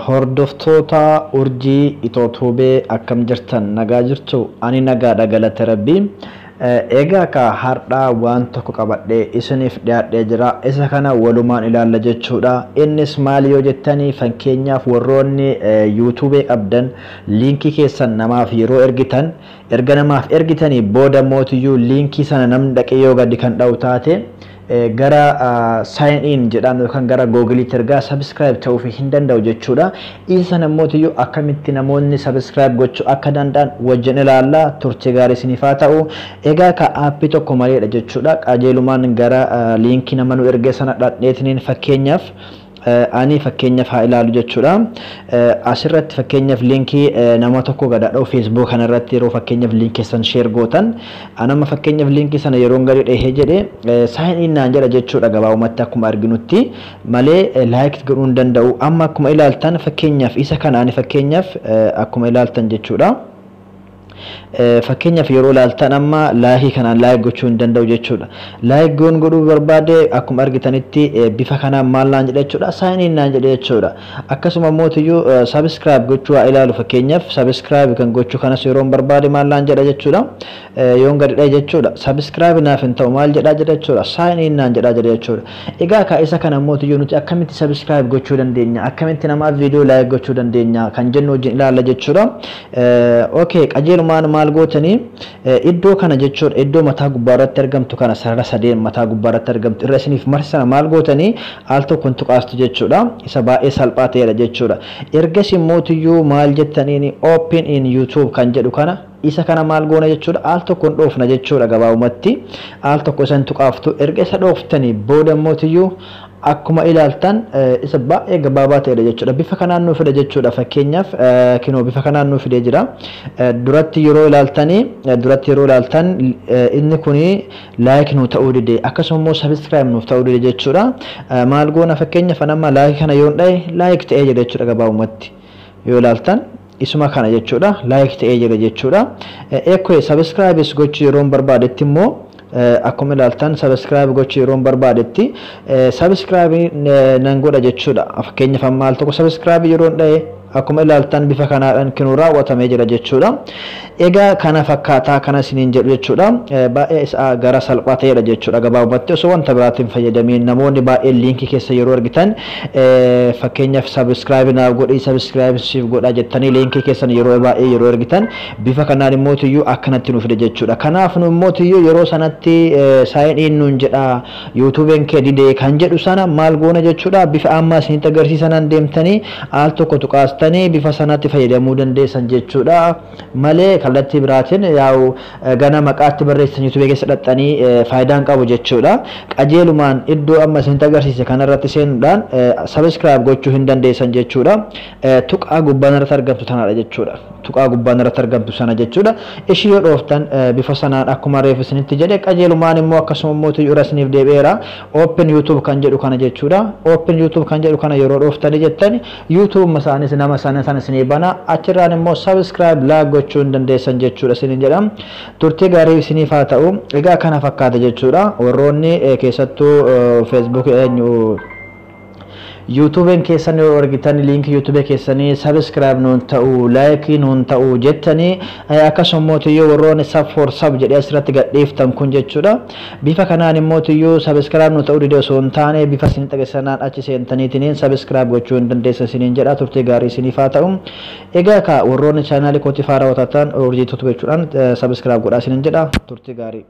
Hordoftoota Urjii Itootubee, akkam jirtan? Nagaa jirtu? Ani nagaadha, galata Rabbii. Egaa ka har'aa waan tokko qabadhee isiniif dhiyaadhee jira. Isa kana walumaan ilaalla jechuudha. Innis maali yoo jettanii, fakkeenyaaf warroonni yuutubee qabdan liinkii keessan namaaf yeroo ergitan, erga namaaf ergitanii booda mootiyyuu liinkii sana namni dhaqee yoo gadi kan dha'u taate, gara sign in jedhaan yookaan gara googiliitti ergaa subscribe ta'uuf hin danda'u jechuudha. Isa sana mootiyyuu akkamitti namoonni subscribe gochuu akka danda'an wajjin ilaalla. Turtii gaarii isiniif haa ta'u. Egaa ka aappii tokko maleedha jechuudha. Qajeelumaan gara liinkii nama nu ergee sana dhadheetiniin, fakkeenyaaf ani fakkeenyaaf haa ilaalu jechuudha. Asirratti fakkeenyaaf liinkii nama tokko gad dha'u, Facebook kanarratti yeroo fakkeenyaaf liinkii keessan share gootan, anama fakkeenyaaf liinkii sana yeroo gadi dhahee jedhe sign in naan jedha jechuudha, gabaabumatti akkuma arginutti malee like godhuu hin danda'u. Amma akkuma ilaaltan, fakkeenyaaf isa kana ani fakkeenyaaf akkuma ilaaltan jechuudha. Fakkeenyaaf yeroo ilaaltan amma laayikii kanaan like gochuu hin danda'u jechuudha. Like goon godhuu barbaade, akkuma argitanitti bifa kanaan maal naan jedha jechuudha? Sign in naan jedha jechuudha. Akkasuma mootiyyuu subscribe gochuu haa ilaalu. Fakkeenyaaf subscribe kan gochuu kanas yeroo barbaade maal naan jedha jechuudha? Yoon gadi dhahe jechuudha, subscribe naaf hin ta'u. Maal jedhaa jedha jechuudha? Sign in naan jedhaa jedha jechuudha. Egaa ka isa kana mootiyyuu nuti akkamitti subscribe gochuu dandeenya, akkamitti namaaf viidiyoo like gochuu dandeenya kan jennu wajjin ilaalla jechuudha. Okay, qajeelumaan maal gootanii? Iddoo kana jechuudha, iddoo mataa gubbaa irratti argamtu kana, sarara sadeen mataa gubbaa irratti argamtu irra isiniif marsana maal gootanii? Al tokkoon tuqaastu jechuudha. Isa baay'ee salphaa ta'edha jechuudha. Ergasii mootiyyuu maal jettaniini? Open in YouTube kan jedhu kana, isa kana maal goona jechuudha? Al tokkoon dhoofna jechuudha. Gabaabumatti al tokko isan tuqaaftu. Erga isa dhooftanii booda mootiyyuu akkuma ilaaltan isa baay'ee gabaabaa ta'edha jechuudha. Bifa kanaan nuu fida jechuudha. Fakkeenyaaf kinoo bifa kanaan nuu fidee jira. Duratti yeroo ilaaltan inni kuni like nuu ta'uu dide, akkasuma immoo subscribe nuuf ta'uu dide jechuudha. Maal goona? Fakkeenyaaf amma like kana yoon dhahe like ta'ee jira jechuudha. Gabaabumatti yoo ilaaltan isuma kana jechuudha, like ta'ee jira jechuudha. Eekkoo subscribe gochuu yeroon barbaadetti immoo, akkuma ilaaltan subscribe gochuu yeroon barbaadetti subscribe nan godha jechuudha. Fakkeenyaaf amma al tokko subscribe yeroon dhahe, akkuma ilaaltan bifa kanaadhaan kinuu raawwatamee jira jechuudha. Egaa kana fakkaataa kana isiniin jedhu jechuudha. Baay'ee isaa gara salphaa ta'edha jechuudha. Gabaabumatti osoo wanta biraatiin fayyadamiin namoonni baay'een liinkii keessa yeroo argitan, fakkeenyaaf subscribe naaf godhi, subscribe siif godha jettanii liinkii keessan yeroo baay'ee yeroo argitan, bifa kanaan immootiyyuu akkanatti nuuf fida jechuudha. Kanaaf nu immootiyyuu yeroo sanatti sign in nuun jedha, yuutuubiin kee didee kan jedhu sana maal goona jechuudha? Bifa amma isinitti agarsiisanan deemtanii al tokko tuqaastanii bifa sanatti fayyadamuu dandeessan jechuudha. Malee kallattii biraatiin yaa'u gana maqaatti barreessan yuutuubii keessa dhaxxanii faayidaan qabu jechuudha. Qajeelumaan iddoo amma isinitti agarsiise kanarratti seenuudhaan subscribe gochuu hin dandeessan jechuudha. Tuqaa gubbaan irratti argamtu tanadha jechuudha. Tuqaa gubbaan irratti argamtu sana jechuudha. Ishii yoo dhooftan bifa sanaan akkuma reefu isinitti jedhe, qajeelumaan immoo akkasuma immoo irra isiniif deebi'eera. Open YouTube kan jedhu kana jechuudha. Open YouTube kan jedhu kana yeroo dhooftanii jettan, YouTube isaanis nama sana sana isinii bana. Achirraan immoo subscribe, like gochuu hin dandeessan jechuudha isiniin jedha. Turtii gaarii isiniif haa ta'u. Egaa kana fakkaata jechuudha. Warroonni keessattuu Facebook eenyu yuutuubiin keessan yoo argitan liinkii yuutuubii keessanii subscribe nuun ta'u, laayikii nuun ta'u jettanii, akkasuma mootiyyuu warroonni sub for sub jedhee asirratti gadhiiftan kun jechuudha. Bifa kanaan immootiyyuu subscribe nuun ta'uu dide osoo hin taane, bifa isin dhageessanaan achi seentaniitiin subscribe gochuu hin dandeessa isiniin jedha. Turtii gaarii isiniif haa ta'u. Egaa ka warroonni chaanaalii kootii faaraa taatan, Urjii Tuutu jechuudhaan subscribe godhaa isiniin jedha. Turtii gaarii.